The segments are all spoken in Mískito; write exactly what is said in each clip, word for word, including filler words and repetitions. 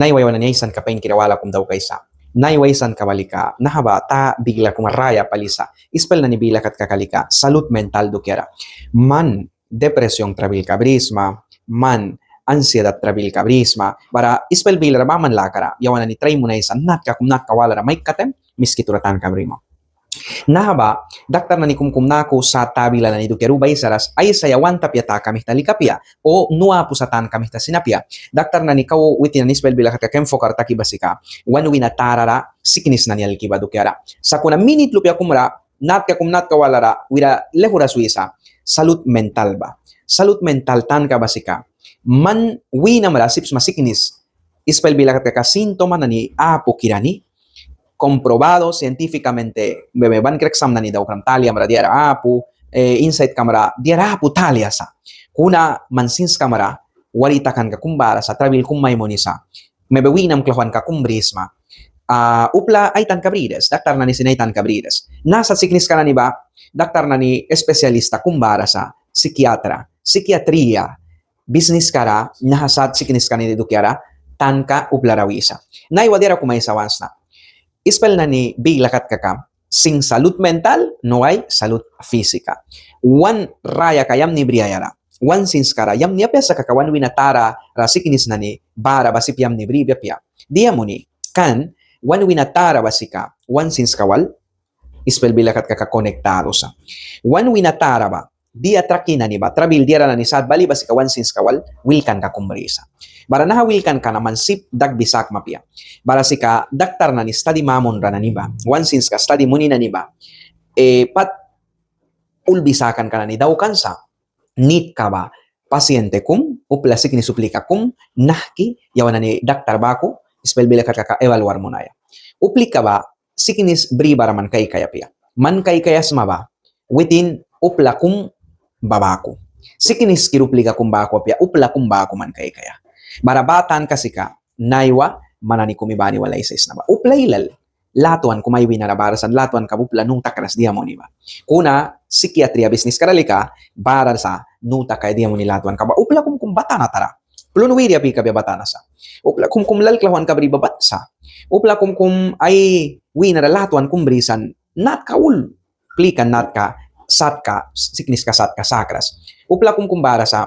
Naiwa yawan nani aisanka painkira wala kum daukaisa. Naiwa aisanka ba lika naha ba ta bila kum raya pali sa. Ispel nani bila kat kaka lika salud mental dukiara. Man depresión trabilka brisma, man ansiedad trabilka brisma, bara ispel bilara baman lakara yawan nani trai munaisa natka kum natka walara maikka taim Miskitura tanka brima. Naha ba daktar nani kumkum naku sat ta bila nani dukiara uba aisaras, aisaia want apia taka mihta lika apia, o nu apu sa tanka mihta sin apia. Daktar nani kau witin nani ispel bila kat kaka enfocar taki ba sika wan wina tara ra siknis nani alki ba dukiara. Sakuna minit lupia kumra natka kum natka walara wira laihura swisa salud mental ba. Salud mental tanka ba sika man winamra sip sma siknis, ispel bila kat kaka síntoma nani apu kira ni, comprobado científicamente, mebe ban kreksamna ni daukram taliamra diara apu, eh, insaitkamra diara apu talia sa. Kuna man sinskamra wari takanka kum bara sa, trabil kum mai munisa. Mebe winam klahwanka kum brisma. Ah, upla ai tanka briras, daktar nani sin ai tanka briras. Naha sat sikniska nani ba, daktar nani especialista kum bara sa, psiquiatra, psiquiatría, bisniskara naha sat sikniska nani dukiara tanka uplara wisa. Naiwa diara kum aisaia want sna. Ispel nani bila kat kaka sin salud mental no hay salud física. Wan rayaka yamni briaiara, wan sinskara yamni apia sa kaka wan wina tara ra siknis nani bara ba sip yamni bribia apia. Dia muni kan wan wina tara ba sika wan sinska wal ispel bila kat kaka conectado sa. Wan wina tara ba dia traki nani ba, trabil diara nani sat bali ba sika wan sinska wal wilkanka kum brisa. Bara naha wilkanka na man sip dakbi sakma apia. Bara sika daktar nani stadi mamunra nani ba, wan sinska stadi muni nani ba, eh, pat ulbi sakanka nani daukan sa. Nitka ba paciente kum, upla siknis uplika kum nahki yawan nani daktar baku ispel bila kat kaka evaluar munaia. Uplika ba siknis bri bara man kaikaia apia. Man kaikaia sma ba witin upla kum ba baku. Siknis kira uplika kum baku apia, upla kum baku man kaikaia. Bara ba tanka sika naiwa man nani kumi bani wal aisaisna ba. Upla ailal latwan kum ai winara bara sa, latwanka ba upla nu takras dia muni ba. Kuna psiquiatría bisniskara lika bara sa nu takaia dia muni latwanka ba. Upla kumkum batana tara plun wiria pi kabia batana sa. Upla kumkum lal klahwanka bri ba bat sa. Upla kumkum ai winara latwan kum brisan natka ul plikan natka satka, sikniska satka sakras. Upla kumkum bara sa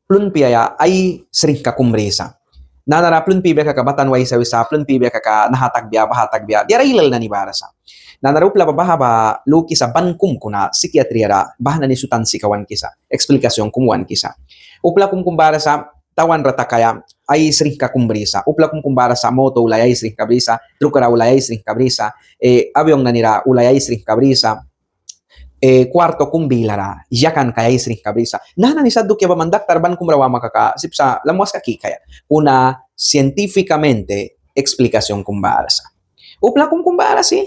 plun piaia ai sringka kum brisa. Nanara plun pibia kaka batan waisa wisa, plun pibia kaka naha takbia, baha takbia, diara ailal nani bara sa. Nanara upla ba baha ba lukisa ban kum kuna psiquiatriara baha nani sutan sika wankisa, explicación kum wankisa. Upla kumkum bara sa tawanra takaia ai sringka kum brisa. Upla kumkum bara sa moto ulaia ai sringka brisa, trukra ulaia ai sringka brisa, eh, avión nanira ulaia ai sringka brisa, eh, cuarto kum bilara yakan kaia ai sringka brisa. Naha nani sat dukia ba man daktar ban kumra wama kaka sip sa lamwaska kikaia. Kuna científicamente explicación kum bara sa. Upla kumkum bara si,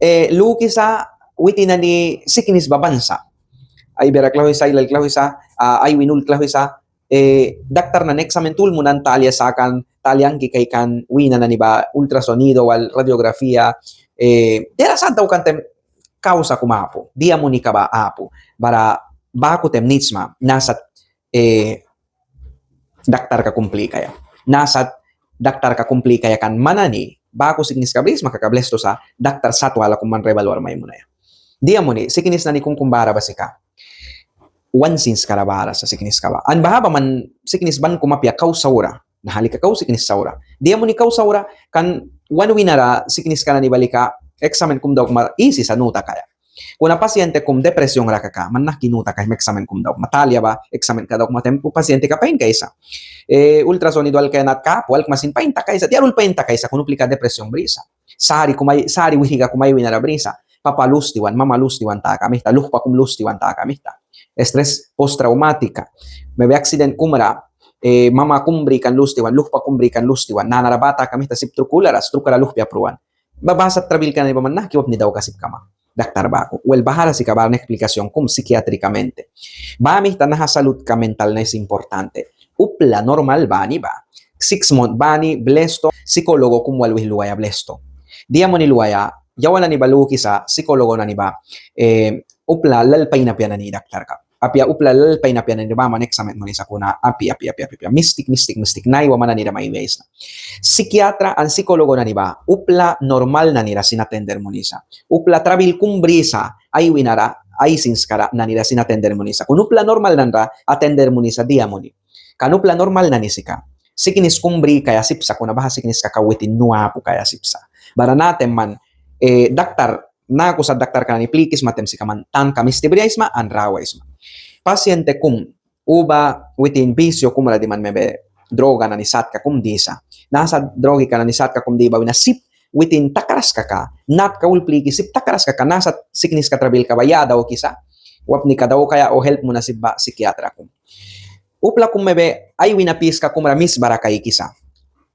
eh, lukisa witin nani siknis ba ban sa. Ai biara klahwisa, ailal klahwisa, ah, ai win ul klahwisa, eh, daktar nani examen tul munan, talia sakan, talia anki kaikan, wina nani ba ultrasonido wal radiografía, eh, diara sat daukan taim kausa kum apu, dia munika ba apu, bara baku taim nit sma naha sat, eh, daktarka kum plikaia. Naha sat daktarka kum plikaia kan man nani baku sikniska brisma kaka blesto sa, daktar sat wala kum man ra evaluar mai munaia. Dia muni siknis nani kumkum bara ba sika wan sinskara bara sa sikniska ba. An baha ba man siknis ban kum apia kau saura. Naha lika kau siknis saura. Dia muni kau saura, kan wan winara sikniska nani ba lika examen kum daukma isi sa nu takaia. Kuna paciente kum depresión ra kaka man nahki nu takaisma examen kum daukma. Talia ba examenka daukma taim pacienteka pain kaisa. Eh, ultrasonido alkaia natka apu alkma sin pain takaisa, diara ul pain takaisa, kuna uplika depresión brisa. Sari kum ai, sari wihika kum ai winara brisa. Papa lus tiwan, mama lus tiwan taka mihta, luhpa kum lus tiwan taka mihta. Estrés postraumática. Mebe accident kumra, eh, mama kum brikan lus tiwan, luhpa kum brikan lus tiwan. Nanara ba taka mihta sip truk ularas, trukara luhpia pruan. Ba, baha sat trabilka nani ba man nahki wapni daukaia sip kama daktar baku. Wel, bahara sika bara na explicación kum psiquiátricamente. Baha mihta naha saludka mental na es importante. Upla normal bani ba, six month bani blesto, psicólogo kum wal wih luaia blesto. Dia muni luaia, yawan nani ba lukisa psicólogo nani ba, eh, upla lal pain apia nani daktarka. apia, upla lal pain apia nani baman examen munisa kuna api, api, api, api, api. Mistik, mistik, mistik. Naiwa man nanira mai wiaisna. Psiquiatra an psicólogo nani ba upla normal nanira sin atender munisa. Upla trabil kum brisa ai winara, ai sinskara nanira sin atender munisa. Kuna upla normal nanira atender munisa dia muni. Kan upla normal nani sika siknis kum bri kaia sip sa, kuna baha siknis kaka witin nu apu kaia sip sa. Bara na taim man, eh, daktar, naku sat daktarka nani plikisma taim sika man tanka misti briaisma an rawaisma. Paciente kum uba witin vicio kumra diman, mebe droga nani satka kum disa. Naha sat drogika nani satka kum di ba wina sip witin takras kaka, natka ul pliki sip takras kaka, naha sat sikniska trabilka ba ya daukisa, wapnika daukaia o help munaia sip ba psiquiatra kum. Upla kum mebe ai wina piska kumra mis bara kaikisa.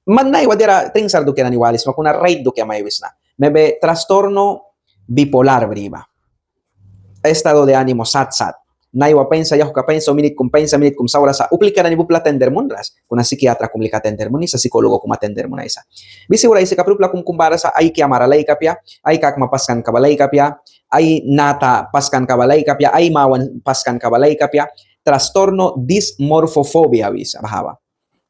Man naiwa diara trinsar dukia nani walisma, kuna rait dukia mai wisna. Mebe trastorno bipolar bri ba. Estado de ánimo sat sat. Naiwa pain sa, yauhka pain sa, minit kum pain sa, minit kum saura sa. Uplika nani ba upla atender munras. Kuna psiquiatra kum lika atender munisa, psicólogo kum atender munaisa. Bisi ura aisi kapri upla kum kum bara sa ai kiamara laik apia, ai kakma paskanka ba laik apia, ai nata paskanka ba laik apia, ai mawan paskanka ba laik apia. Trastorno dismorfofobia wisa baha ba.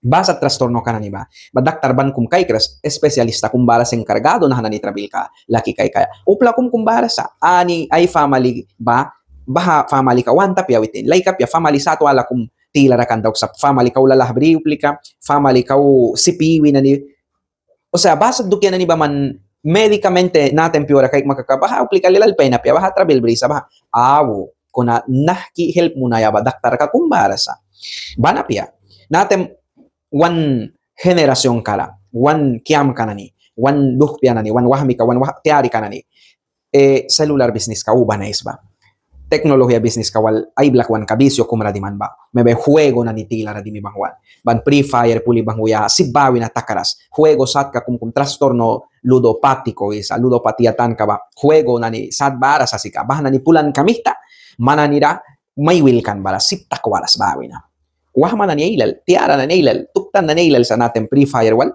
Baha sat trastornoka nani ba, ba daktar ban kum kaikras, especialista kum bara sa encargado naha nani trabilka laki kaikaia. Upla kum kum bara sa ani ai famali ba, baha famalika want apia witin, laik apia, famali sat wala kum tilara kan daukisa, famali kau lalah bri uplika, famali kau sip iwi nani. O sea, baha sat dukia nani ba man médicamente na taim piuara kaikma kaka baha uplika lilal pain apia, baha trabil brisa baha. Au, kuna nahki help munaia ba daktarka kum bara sa. Ban apia. Na taim wan generacionkara, wan kiamka nani, wan luhpia nani, wan wahmika, wan wah-, tiarika nani, eh, celular bisniska uba nais ba. Tecnología bisniska wal ai blakwanka vicio kumra diman ba. Mebe juego nani tilara dimi banghwan. Ban Free Fire puli banghwi ya sip ba wina takras. Juego satka kum kum trastorno ludopático wisa, ludopatía tanka ba. Juego nani sat bara sa sika. Baha nani pulanka mihta man nanira mai wilkan bara sip takwaras ba wina. Wahma nani ailal, tiara nani ailal, tuktan nani ailal sa na taim Free Fire wal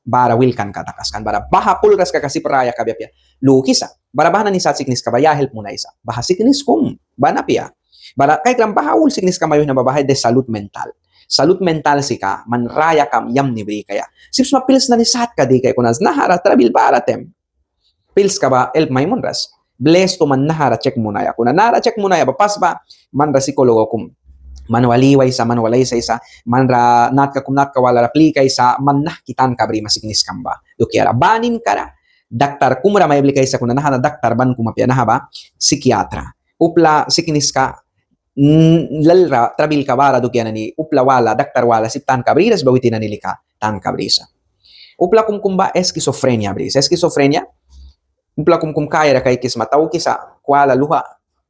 bara wilkanka takaskan, bara baha pulras kaka sip raya kabia apia lukisa. Bara baha nani sat sikniska ba ya help munaisa. Baha siknis kum, ban apia. Bara kaikram baha ul sikniska mai wihna ba baha de salud mental. Salud mental sika man rayakam yamni brikaia. Sip sma pils nani satka dikaia, kuna nahara trabil bara taim pilska ba help mai munras. Blestu man nahara chek munaia. Kuna nahara chek munaia ba pas ba, manra psicólogo kum man wal iwaisa, man wal aisaisa, manra natka kum natka walara plikaisa, man nahki tanka brima sikniskam ba dukiara. Ba ninkara daktar kumra mai blikaisa, kuna naha na daktar ban kum apia, naha ba psiquiatra. Upla sikniska lalra trabilka bara dukia nani upla wala, daktar wala sip tanka briras ba witin nani lika tanka brisa. Upla kum kum ba esquizofrenia brisa. Esquizofrenia, upla kum kum kaiara kaikisma taukisa, kwala luha,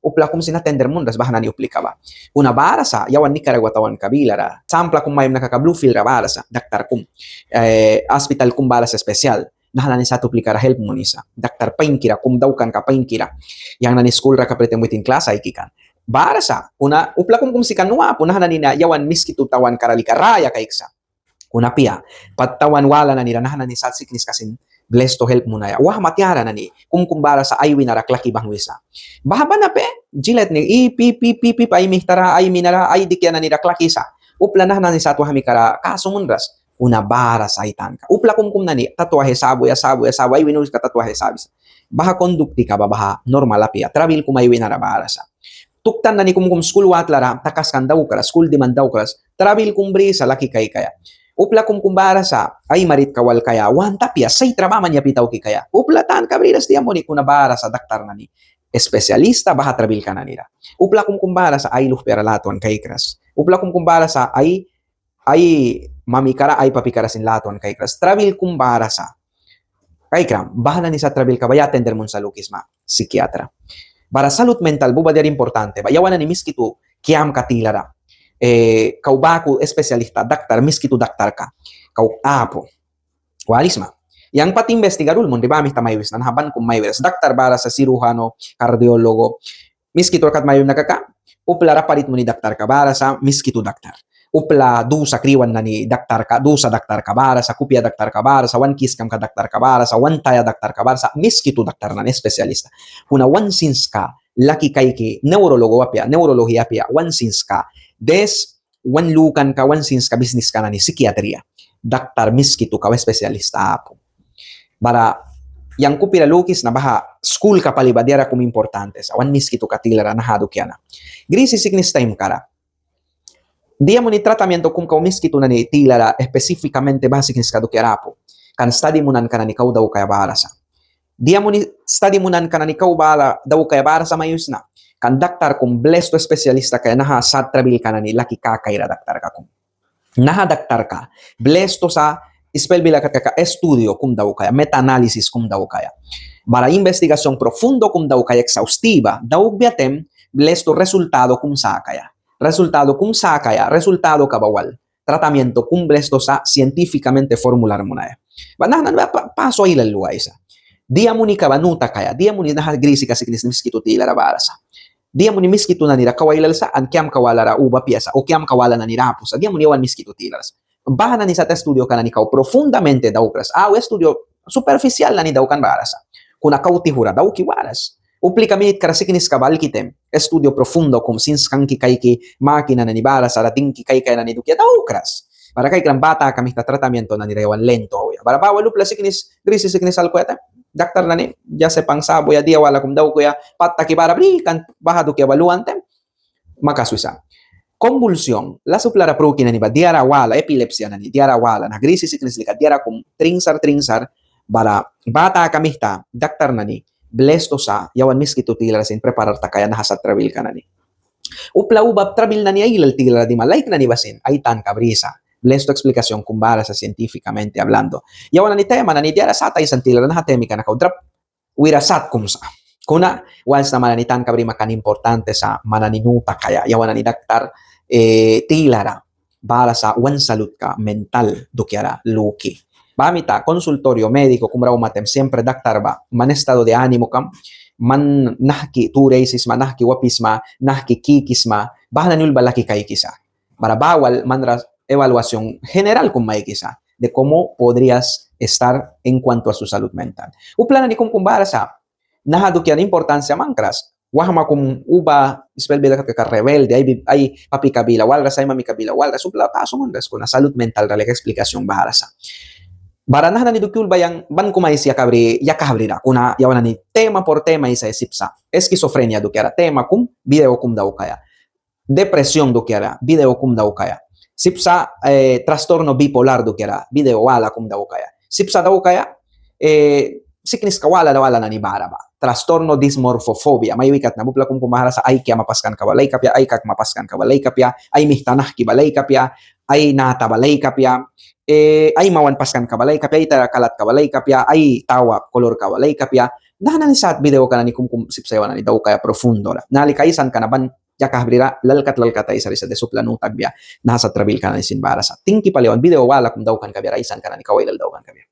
upla kum sin atender munras baha nani uplika ba. Kuna bara sa yawan Nicaragua tawanka bilara, sampla kum mai wina kaka Bluefield ra bara sa daktar kum, eh, hospital kum bara sa especial. Naha nani sat uplikara help munisa. Daktar painkira, kum daukanka painkira. Yang nani skulra kapri taim witin klas aiki kan. Bara sa, kuna upla kum kum sika nu apu, naha nani na yawan Miskitu tawankara lika raya kaiksa. Kuna apia, pat tawan wala nanira naha nani sat sikniska sin blestu help munaia. Wahma tiara nani kum kum bara sa ai winara klaki banghwisa. Baha ban apia, jilat ni ip ip ip ip ai mihtara, ai minara, ai dikia nanira klakisa. Upla naha nani sat wahmikara kasu munras. Kuna bara sa ai tanka. Upla kum kum nani tatuaje sabuya, sabuya, sabuya, ai wina wiska tatuaje sabisa. Baha konduktika ba baha normal apia. Trabil kum ai winara bara sa. Tuktan nani kum kum skul watlara takaskan daukras, skul diman daukras, trabil kum brisa laki kaikaia. Upla kum kum bara sa ai maritka wal kaia want apia, saitra baman yapi tauki kaia. Upla tanka briras dia muni, kuna bara sa daktar nani especialista baha trabilka nanira. Upla kum kum bara sa ai luhpiara latwan kaikras. Upla kum kum bara sa ai ai mamikara, ai papikara sin latwan kaikras. Trabil kum bara sa. Kaikram, baha nani sat trabilka ba ya atender munsa lukisma psiquiatra. Bara salud mental ba uba diara importante ba. Yawan nani Miskitu kiamka tilara, eh, kau baku especialista daktar, Miskitu daktarka kau apu. Walisma. Yang pat investigar ulmun di ba mihta mai wisna, naha ban kum mai wiras. Daktar bara sa cirujano, cardiólogo, Miskitura kat mai wimna kaka, upla ra parit muni daktarka bara sa Miskitu daktar. Upla dusa kriwan nani daktarka, dusa daktarka bara sa, kupia daktarka bara sa, wan kiskamka daktarka bara sa, wan taya daktarka bara sa, Miskitu daktar nani especialista. Kuna wan sinska laki kaiki neurólogo apia, neurología apia, wan sinska, des wan lukanka, wan sinska bisniska nani psiquiatría, daktar Miskituka ba especialista apu. Bara yang kupira lukisna baha skulka pali ba diara kum importante sa, wan Miskituka tilara naha dukia na. Grisi siknis taimkara dia muni tratamiento kum kau Miskitu nani tilara específicamente baha sikniska dukiara apu. Kan stadi munanka nani kau daukaia bara sa. Dia muni stadi munanka nani kau bara daukaia bara sa mai wisna. Kan daktar kum blestu especialista kaia naha sat trabilka nani laki kakaira daktarka kum. Naha daktarka blestu sa, ispel bila kat kaka estudio kum daukaia, metaanálisis kum daukaia. Bara investigación profundo kum daukaia, exhaustiva daukbia taim blestu resultado kum sakaia. Resultado kum sakaia, resultadoka ba wal tratamiento kum blestu sa científicamente formular munaia. Ba naha nani ba pa-, paso ailal luaisa. Dia munika ba nu takaia, dia muni naha grisika siknis Miskitu tilara bara sa. Dia muni Miskitu nanira kau ailal sa, an kiamka walara uba apia sa, o kiamka wala nanira apu sa, dia muni yawan Miskitu tilara sa. Baha nani sat estudioka nani kau profundamente daukras. Au estudio superficial nani daukan bara sa. Kuna kau tihura dauki waras. Uplika minitkara sikniska ba alki taim estudio profundo kum, sinskanki kaiki máquina nani bara sa, ra dingki kaikaia nani dukia daukras. Bara kaikram ba taka mihta tratamiento nanira yawan lento auya. Bara ba wal upla siknis, grisi siknis alkuya taim daktar nani ya se pan sabuya, dia wala kum daukuya, pat taki bara bri kan baha dukia ba luan taim maka swisa. Convulsión, las uplara pruki nani ba diara wala, epilepsia nani diara wala, naha grisi siknis lika diara kum trinsar trinsar. Bara ba taka mihta daktar nani blestu sa yawan Miskitu tilara sin preparar takaia naha sat trabilka nani. Upla uba trabil nani ailal tilara dima laik nani ba sin ai tanka brisa. Blestu explicación kum bara sa científicamente hablando. Yawan nani tema nani diara sat aisan tilara naha temika na kau drap wira sat kum sa. Kuna wan sna man nani tanka brima kan importante sa man nani nu takaia yawan nani daktar, eh, tilara bara sa wan saludka mental dukiara luki. Ba mita consultorio médico kum ra auma taim siempre daktar ba man estado de ánimo kam, man nahki turi aisisma, nahki wapisma, nahki kikisma, baha nani ul ba laki kaikisa. Bara ba wal manra evaluación general kum maikisa de cómo podrías estar en cuanto a su salud mental. Upla nani kum kum bara sa naha dukiara importancia mangkras. Wahma kum uba ispel bila kat kaka rebelde, ai bi-, ai papika bila walras, ai mamika bila walras, upla tasu munras kuna salud mentalra lika explicación bara sa. Bara naha nani dukia ul ba yang ban kum aisi yakabri, yakabrira, kuna yawan nani tema por tema aisaia sip sa. Esquizofrenia dukiara tema kum video kum daukaia. Depresión dukiara video kum daukaia. Sip sa, eh, trastorno bipolar dukiara video wala kum daukaia. Sip sa daukaia, eh, sikniska wala wala nani bara ba. Trastorno dismorfofobia. Mai wi kat na ba upla kum kum bahara sa ai kiama paskanka ba laik apia, ai kakma paskanka ba laik apia, ai mihta nahki ba laik apia, ai nata ba laik apia, eh, ai mawan paskanka ba laik apia, ai tara kalatka ba laik apia, ai tawa kolorka ba laik apia. Naha nani sat videoka nani kum kum sip sa yawan nani daukaia profundora. Naha lika aisanka na ban yakabrira lalkat lalkat aisaisa de sut la nu takbia naha sat trabilka nani sin bara sa. Tingki pali yawan video wala kum daukan kabia, aisanka nani kau ailal daukan kabia.